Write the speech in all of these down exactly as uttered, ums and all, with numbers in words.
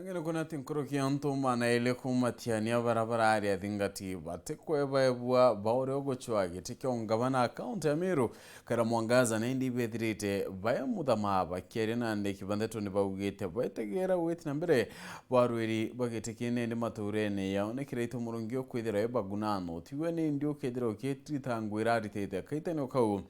Ngene kuna ati nkuruki ya antu mana ili kumatiania bara barari athingati batikwebaebua ba uria ugucwa giti kia ungavana kaunti ya Meru, Kawira Mwangaza, na indi bethirite bae muthama bakiaria na andiki ba ndeto ni baugite betegera gwiti na mbere barwiri ba giti kii, na indi maturene yao ni Kiraitu Murungi ukwithira e bagunano tiwe, ni indi ukethira ukitirita ngwira aritite kaitani kau.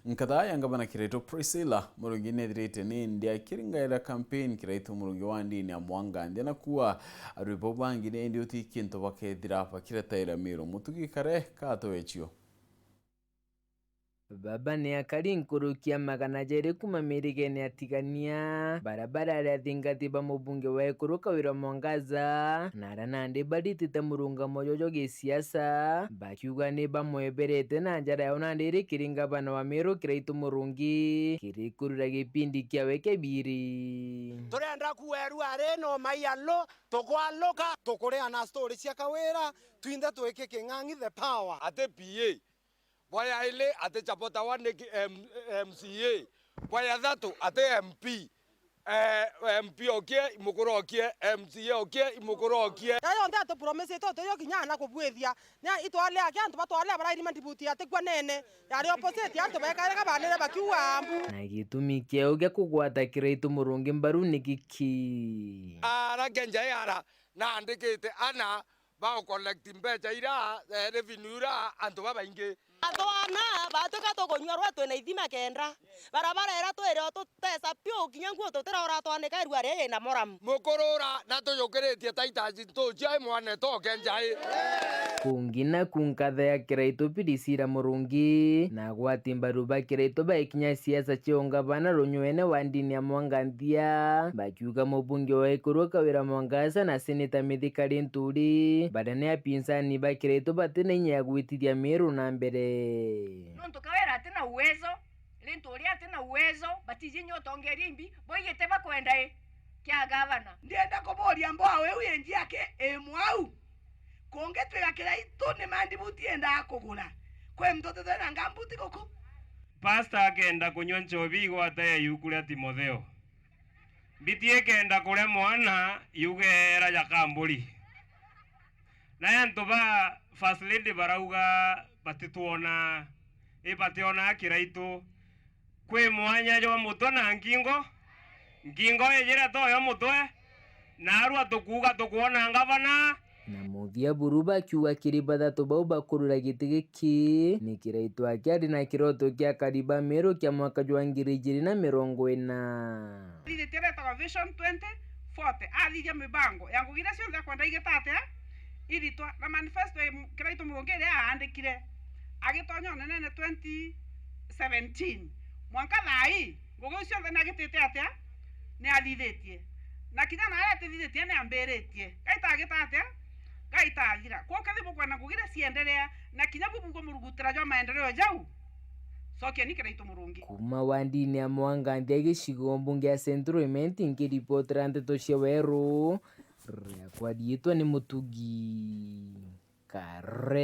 Nkatha ya ngavana Kiraitu Priscilla Murungi nethirite ni indi akiringaira campaign Kiraitu Murungi wa ndini ya Mwangandia, na kuua arwi bau bangi ni indi uti kintu bakethira bakiretaira Meru. Mutugi Kare katoecio. Baba ni akari nkuruki ya magana jeri kuma mirigene ya Tigania, bara barari athingati ba mubunge wa ikuru Kawira Mwangaza, na aria nandi baritite murungamo jojo gisiasa, bakiuga ni bamweberete na njara yao nandi iri kiri ngavana wa Meru Kiraitu Murungi kiri kurura gipindi kiawe kia biiri. Turenda kuerua ari no maialo, tukwaluka, tukureana story cia Kawira, twinthe twiki king'ang'i the power. Ati P A, bwa yaili ati Chabota wa ni ki-, M-, M C A, bwa ya thatu ati M P. Eh, M P okie, imukuru okie, M C A okie, imukuru okie. Jayo yonthe atupromisite utiyo kinya ana kubwithia. Nya itwalea ki antu batwalea barairima ndibuti atikwa nene. Yari opposite, antu bekaire kabanire bakiuga mbu. Na gitumi kiao gia kugwata Kiraitu Murungi mbaru ni giki? Ara Kenjai ara naandikite ana ba collect mbeca ira, eh, revenue ira antu babaingi. Atwana batuka tukunyua rwa twina ithima kenda. Barabara ira twiri o tutesa piu kinya nguo tutirora twanika irua riri na moramu. Mukurura na tuyukiritie taita ntucia i mwane toke njai. Kungi na kunkatha ya Kiraitu Priscilla Murungi, na agwati mbaru ba Kiraitu baikinya siasa cia ungavana runyuene wa ndini ya Mwangandia, bakiuga mubunge wa ikuru Kawira Mwangaza na seneta Mithika Linturi, baria ni apinsani ba Kiraitu bati na inya ya gwitithia Meru na mbere. Nontu Kawira ati na uwezo, Linturi ati na uwezo, batiji inya utongeria imbi, boigite bakwenda i kia gavana. Ndienda kuburia mboa iu inji aki i mwau. Kungitwika Kiraitu ni mandibuti endaa kugura. Kwi muntu utithwe na ngambuti guku? Pastor akenda kunywa nchobi igwata ya yuku ria Timotheo. Mbiti ikenda kuria mwana yugeera ja kamburi. Na antu ba First Lady barauga batitwona, i bationaa Kiraitu. Kwi mwanya jwa mutwe na nkingo, nkingo ijire toyo mutwe, naarua tukuuga tukwona ngavana. Na muthia buru bakiuga kiri bathatu bau bakurura giti giki, ni Kiraitu akiari na kiroto kia akari ba Meru kia mwaka jwa ngiri ijiri na mirongo ina. Athithitie retagwa Vision twenty forty. Athithia mibango ya ngugi iria cionthe akwenda igita atia iritwa, na manifesto ya Kiraitu Murungi iria aandikire agitonya unenene twenty seventeen. Mwanka thaa ii, ngugi iu cionthe ni agitite atia? Ni athithitie. Na kinya naria atithithitie ni ambiritie. Gaita agita atia? Gaita athira. Kwou kethi bukwenda ngugi iria cienderea, na kinya bu bukumurugutira jwa maendeleo jau, cokieni Kiraitu Murungi. Kuma wandini ya Mwanganthia gicigo mbunge ya Central Imenti, nkiripotera ndeto cia Weru, riakwa riitwa ni Mutugi Kare.